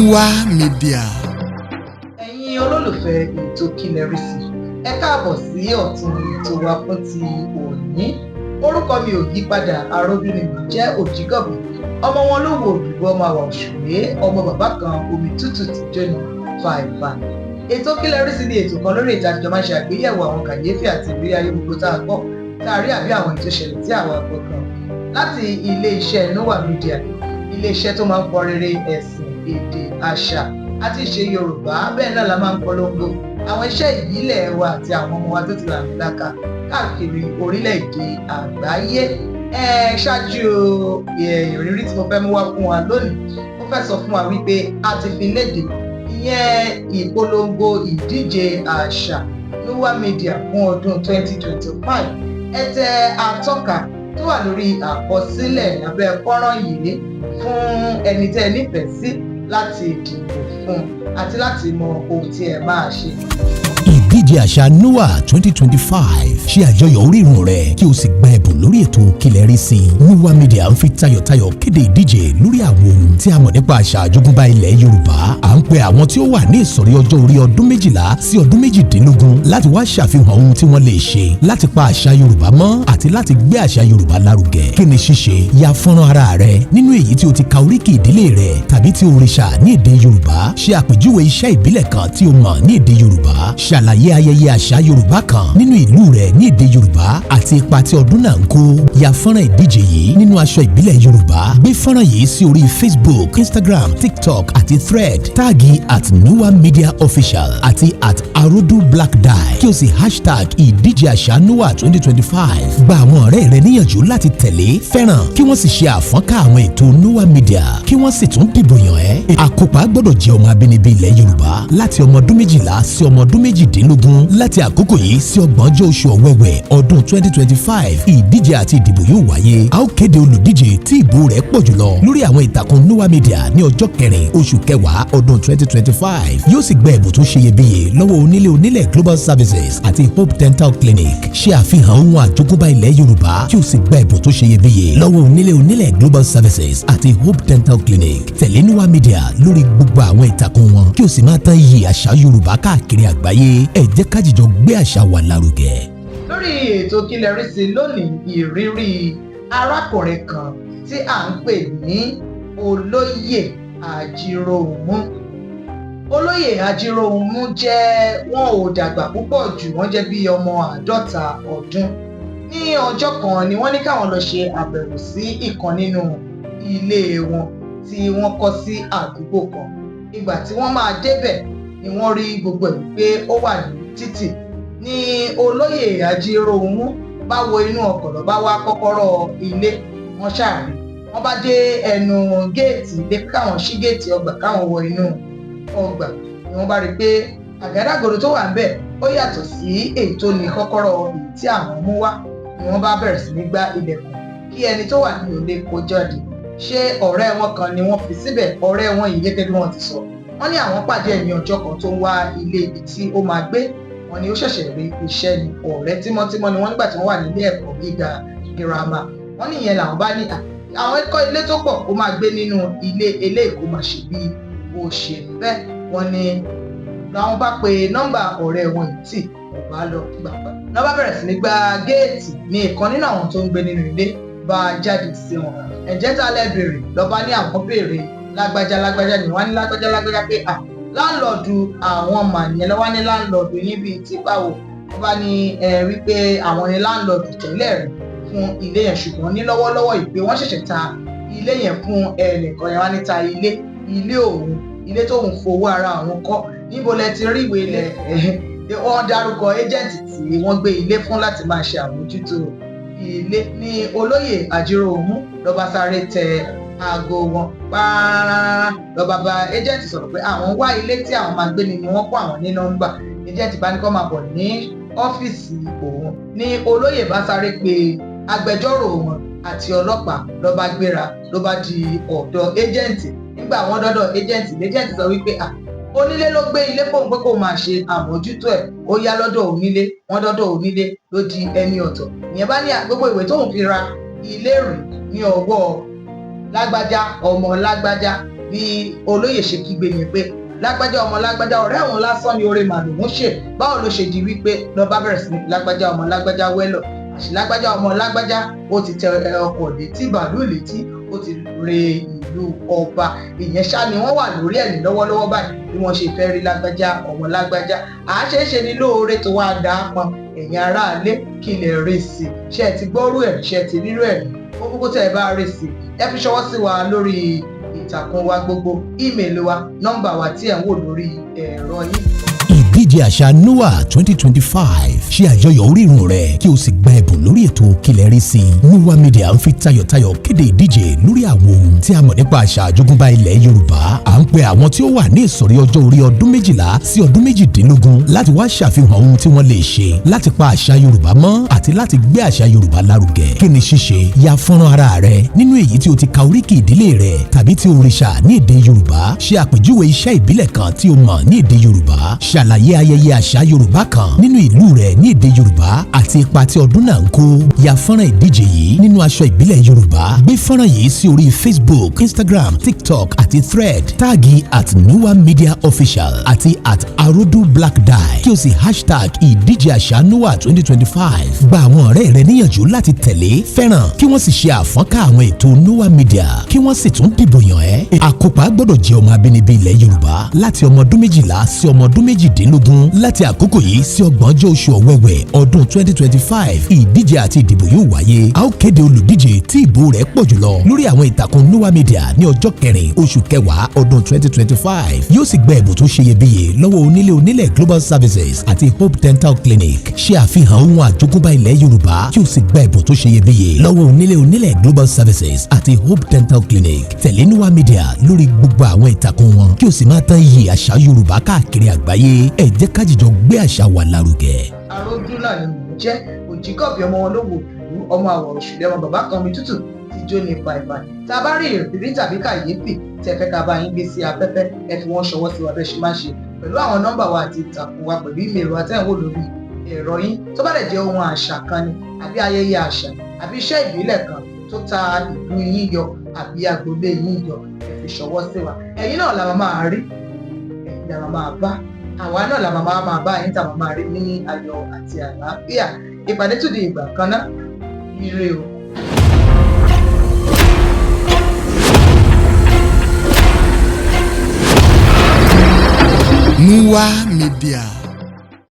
Noah Media. Ẹ̀yin olólùfẹ́ ètò Kílẹ̀ Rí Sí, ẹ káàbọ̀ sí ọ̀tún ètò wa fún ti òní. Orúkọ mi ò yí padà, Aróbìnrin mi jẹ́ Òjìgọ̀bì, ọmọ wọn ló wo òdùgbò, ọmọ àwà òṣèré, ọmọ bàbá kan, omi tútù ti jóni fàìfà. Ètò Kílẹ̀ Rí Sí ni ètò kan lórí ètò àtijọ́ máa ń ṣe àgbéyẹ̀wò àwọn kàyéfì àti ìrírí ayé gbogbo tá a gbọ́, tá a rí, àbí àwọn ètò ìṣẹ̀lẹ̀ tí àwọn àgbọ̀ kan láti ilé iṣẹ́ Noah Media, ilé iṣẹ́ tó máa ń fọ rere ẹ̀sìn, èdè, àṣà àti ìṣe Yorùbá. Bẹ́ẹ̀ náà la máa ń polongo àwọn iṣẹ́ ìbílẹ̀ wa àti àwọn ọmọ wa tó ti làmìlaka káàkiri orílẹ̀-èdè àgbáyé. Ẹ ṣáájú ìrírí tí mo fẹ́ mú wá fún wa lónìí, mo fẹ́ sọ fún wa wípé a ti fi léde ìyẹn ìpolongo ìdíje àṣà Noah Media fún ọdún 2025. Ẹ tẹ atọ́ka tó wà lórí àkọsílẹ̀ lábẹ́ fọ́nrán yìí fún ẹni tẹ́ ẹ nífẹ̀ẹ́ sí láti dìbò fún àti láti mọ ohun tí ẹ máa ṣe. Ìdíje àṣà Noah 2025, ṣe àjọyọ̀ orírun rẹ̀ kí o sì gba ẹ̀bùn lórí ètò Kílẹ̀ Rí Sí. Noah Media ń fi tayọ̀tayọ̀ kéde ìdíje lórí àwọn ohun tí a mọ̀ nípa àṣà àjogúnbá ilẹ̀ Yorùbá. À ń pe àwọn tí ó wà ní ìsọ̀rí ọjọ́ orí ọdún 12 sí ọdún 18 láti wá ṣàfihàn ohun tí wọ́n lè ṣe láti pa àṣà Yorùbá mọ́ àti láti gbé àṣà Yorùbá lárugẹ. Kí ni ṣíṣe? Ya fọ́nrán ara rẹ nínú èyí tí o ti ka oríkì ìdílé rẹ tàbí tí òrìṣà ní èdè Yorùbá. Ṣe àpèjúwe iṣẹ́ ìbílẹ̀ kan tí o mọ̀ ní èdè Yorùbá. Ṣàlàyé ayẹyẹ àṣà Yorùbá kan nínú ìlú rẹ ní èdè Yorùbá àti ipa tí ọdún náà ń kó. Ya fọ́nrán ìdíje yìí nínú aṣọ ìbílẹ̀ Yorùbá. Gbé fọ́nrán yìí sí orí Facebook, Instagram, TikTok àti Thread. Tag @NoahMediaOfficial àti @AroduBlackDye kí o sì #ìdíjeÀṣàNoah2025. Gba àwọn ọ̀rẹ́ rẹ níyànjú láti tẹ̀lé, fẹ́ràn, kí wọ́n sì ṣe àfọ́nká àwọn ètò Noah Media, kí wọ́n sì tún dìbò yàn ẹ́. Àkópa gbọ́dọ̀ jẹ́ ọmọ abínibí ilẹ̀ Yorùbá láti ọmọ ọdún 12 sí ọmọ ọdún 18. Láti àkókò yìí sí 30ọjọ́ oṣù Ọ̀wẹ̀wẹ̀ ọdún 2025, ìdíje àti ìdìbò yóò wáyé. A ó kéde olùdíje tí ìbò rẹ̀ pọ̀ jùlọ lórí àwọn ìtàkùn Noah Media ní ọjọ́ 4 oṣù 10 ọdún 2025. Yóò sì gba ẹ̀bùn tó ṣeyebíye lọ́wọ́ Onílé Onílẹ̀ Global Services àti Hope Dental Clinic. Ṣe àfihàn ohun àjogúnbá ilẹ̀ Yorùbá kí o sì gba ẹ̀bùn tó ṣeyebíye lọ́wọ́ Onílé Onílẹ̀ Global Services àti Hope Dental Clinic. Tẹ̀lé Noah Media lórí gbogbo àwọn ìtàkùn wọn kí o sì máa tàn iyì àṣà Yorùbá káàkiri àgbáyé. Ẹ jẹ́ ká jìjọ gbé àṣà wa lárugẹ. Lórí ètò Kílẹ̀ Rí Sí lónìí, ìrírí arákùnrin kan tí à ń pè ní Olóyè Ajíróhunmú. Olóyè Ajíróhunmú jẹ́, wọn ò dàgbà púpọ̀ jù, wọ́n jẹ́ bí ọmọ 50 ọdún. Ní ọjọ́ kan ni wọ́n ní káwọn lọ ṣe àbẹ̀wò sí ìkan nínú ilé wọn tí wọ́n kọ́ sí àdúgbò kan. Ìgbà tí wọ́n máa débẹ̀ ni wọ́n rí gbogbo ẹ̀ wípé ó wà ní títì. Ní Olóyè Ajíróhunmú bá wo inú ọkọ̀ lọ, bá wá kọ́kọ́rọ́ ilé, wọ́n ṣàrí. Wọ́n bá dé ẹnu géètì ilé káwọn ṣí géètì ọgbà káwọn wọ inú ọgbà ni wọ́n bá rí i pé àgádágodo tó wà ńbẹ̀ ó yàtọ̀ sí èyí tó ní kọ́kọ́rọ́ èyí tí àwọn mú wá. Ni wọ́n bá bẹ̀rẹ̀ sí ní gbá ilẹ̀kùn kí ẹni tó wà nínú ilé kó jáde. Ṣé ọ̀rẹ́ wọn kan ni wọ́n fi síbẹ̀? Ọ̀rẹ́ wọn yìí, gẹ́gẹ́ bí wọ́n ti sọ, wọ́n ní àwọn pàdé ẹ̀ ní ọjọ́ kan tó ń wá ilé ibi tí ó máa gbé. Wọ́n ní ó ṣẹ̀ṣẹ̀ rí iṣẹ́ ni. Ọ̀rẹ́ tímọ́tímọ́ ni wọ́n nígbà tí wọ́n wà nílé ẹ̀kọ́ gíga girama. Wọ́n ní ìyẹn làwọn bá ní àwọn kọ́ ilé tó pọ̀, kó máa gbé nínú ilé eléyìí, kó máa ṣe bí ó ṣe fẹ́. Wọ́n ní làwọn bá pe nọ́mbà ọ̀rẹ́ wọn yìí tí kò bá lọ gbà. Lọ́ bá bẹ̀rẹ̀ sí ní gbá géètì ní ìkan nínú àwọn tó ń gbé nínú ilé bá jáde sí wọn. "Ẹ̀jẹ̀ tá lẹ́ béèrè?" Lọ́ba ní àwọn béèrè lágbájá lágbájá ni. Wọ́n ní lágbájá lágbájá, pé à landlord àwọn mà nìyẹn. Lọ́wọ́ ní landlord yín bíi tí báwo? Wọ́n bá ní ẹ wípé àwọn ní landlord tẹ́lẹ̀ rí fún ilé yẹn, ṣùgbọ́n ní lọ́wọ́lọ́wọ́ ìpè wọ́n ṣẹ̀ṣẹ̀ ta ilé yẹn fún ẹnìkan yẹn. Wá ní ta ilé? Ilé òun, ilé tóun fowó ara òun kọ́, níbo lẹ ti rí ìwé ilẹ̀? Wọ́n dárúkọ agent tí wọ́n gbé ilé fún láti máa ṣe àmójútó ilé. Ní Olóyè Àjíròhùn ló bá sáré tẹ aago wọn pààrà, ló bá bá agent sọ̀rọ̀ pé àwọn wá ilé tí àwọn máa gbé ni wọ́n kó àwọn ní nọ́mbà. Agent bá ní kó máa bọ̀ ní ọ́fíìsì òun. Ní olóyè bá sáré pé agbẹjọ́rò wọn àti ọlọ́pàá, ló bá gbéra, ló bá di ọ̀dọ̀ agent. Nígbà wọ́n dọ́dọ̀ agent, agent sọ wípé à onílé ló gbé ilé fóun pé kó máa ṣe àmójútó ẹ̀. Ó yá lọ́dọ̀ onílé. Wọ́n dọ́dọ̀ onílé, ló di ẹni ọ̀tọ̀. Ìyẹn bá ní gbogbo ìwé tóun fi ra ilé rè ní ọwọ́. Lágbájá ọmọ lágbájá. Bí olóyè ṣe kígbe ni pé lágbájá ọmọ lágbájá, ọ̀rẹ́ òun lásán ni, oore màlúù ṣe. Báwo ló ṣe di wípé lọ bá bẹ̀rẹ̀ sí ní lágbájá ọmọ lágbájá wẹ́lọ̀? Àṣì lágbájá ọmọ lágbájá, ó ti tẹ ọkọ̀ létí, bàálù létí, ó ti re ìlú ọba. Ìyẹn ṣá ni wọ́n wà lórí ẹ̀ ní lọ́wọ́lọ́wọ́ báyìí, bí wọ́n ṣe fẹ́ rí lágbájá ọmọ lágbájá. Àṣeéṣe ni lóore tó wá dà á pọn. Ẹ̀yin aráalé, kí lè rí sí i? Ṣé ẹ ti gbọ́rú ẹ̀? Ṣé ẹ ti rírú ẹ̀? Ó kúkú tẹ́ ẹ bá rí sí i, ẹ fi ṣọwọ́ sí wa lórí ìtàkùn wa gbogbo, email wa, nọ́mbà wa tí ẹ̀ ń wò lórí ẹ̀rọ yìí. Ìdíje àṣà NUA 2025. Ṣe àjọyọ̀ orírun rẹ kí o sì gba ẹ̀bùn lórí ètò Kílẹ̀ Rí Sí. NUA Media ń fi tayọ̀tayọ̀ kéde ìdíje lórí àwọn ohun tí a mọ̀ nípa àṣà àjogúnbá ilẹ̀ Yorùbá. À ń pe àwọn tí ó wà ní ìsọ̀rí ọjọ́ orí ọdún 12 sí ọdún 18 láti wá ṣàfihàn ohun tí wọ́n lè ṣe láti pa àṣà Yorùbá mọ́ àti láti gbé àṣà Yorùbá lárugẹ. Kí ni ṣíṣe? Ya fọ́nrán ara rẹ nínú èyí tí o ti ka oríkì ìdílé rẹ tàbí tí òrìṣà ní èdè Yorùbá. Ṣe àpèjúwe iṣẹ́ ìbílẹ̀ kan tí o mọ̀ ní èdè Yorùbá. Ṣàlàyé ayẹyẹ àṣà Yorùbá kan nínú ìlú rẹ ní èdè Yorùbá àti ipa tí ọdún náà ń kó. Ya fọ́nrán ìdíje yìí nínú aṣọ ìbílẹ̀ Yorùbá. Gbé fọ́nrán yìí sí orí Facebook, Instagram, TikTok àti Thread. Tag @NuwaMediaOfficial àti @AroduBlackDye, kí o sì #ìdíjeÀṣàNuwa2025. Gba àwọn ọ̀rẹ́ rẹ níyànjú láti tẹ̀lé, fẹ́ràn, kí wọ́n sì ṣe àfọ́nká àwọn ètò NUA Media, kí wọ́n sì tún dìbò yàn ẹ́. Àkópa gbọ́dọ̀ jẹ́ ọmọ abínibí ilẹ̀ Yorùbá láti ọmọ ọdún 12 sí ọmọ ọdún 18. Láti àkókò yìí sí ọgbọ̀njọ́ oṣù Ọ̀wẹ̀wẹ̀ ọdún 2025, ìdíje àti ìdìbò yóò wáyé. A ó kéde olùdíje tí ìbò rẹ̀ pọ̀ jùlọ lórí àwọn ìtàkùn NUA Media ní ọjọ́ 4 oṣù 10 ọdún 2025. Yóò sì gba ẹ̀bùn tó ṣeyebíye lọ́wọ́ Onílé Onílẹ̀ Global Services àti Hope Dental Clinic. Ṣe àfihàn ohun àjogúnbá ilẹ̀ Yorùbá kí o sì gba ẹ̀bùn tó ṣeyebíye lọ́wọ́ Onílé Onílẹ̀ Global Services àti Hope Dental Clinic. Tẹ̀lé NUA Media lórí gbogbo àwọn ìtàkùn wọn, kí o sì máa tán iyì àṣà Yorùbá káàkiri àgbáyé. Ẹ jẹ́ ká jìjọ gbé àṣà wa lárugẹ. Arójú náà ni mò ń jẹ́. Òjìgọ̀bì ọmọ wọn ló wò dùdú, ọmọ àwọ̀ òṣùlẹ̀, ọmọ bàbá kan mi tútù ti jó ní bàìbàì. Tá a bá rí ìrírí tàbí kàyéfì tẹ́ fẹ́ ká bá yín gbé sí afẹ́fẹ́, ẹ fi wọ́n ṣọwọ́ sí wa bẹ́ẹ̀ ṣe máa ń ṣe pẹ̀lú àwọn nọ́mbà wa àti ìtàkùn wa, pẹ̀lú email wa tẹ́ ń wò lórí ẹ̀rọ yín. Tó bá dẹ̀ jẹ́ ohun àṣà kan ni, àbí ayẹyẹ àṣà, àbí iṣẹ́ ìbílẹ̀ kan tó ta ìlú yín yọ àbí agboolé yín yọ, ẹ fi ṣọwọ́ sí wa. Ẹ̀yin náà la máa rí, ẹ̀yin la máa bá, àwa náà la máa máa bá yín tá a máa rí ní ayọ̀ àti àlàáfíà. Ìpàdé tún di ìgbà kan náà. Ire o. NUA Media.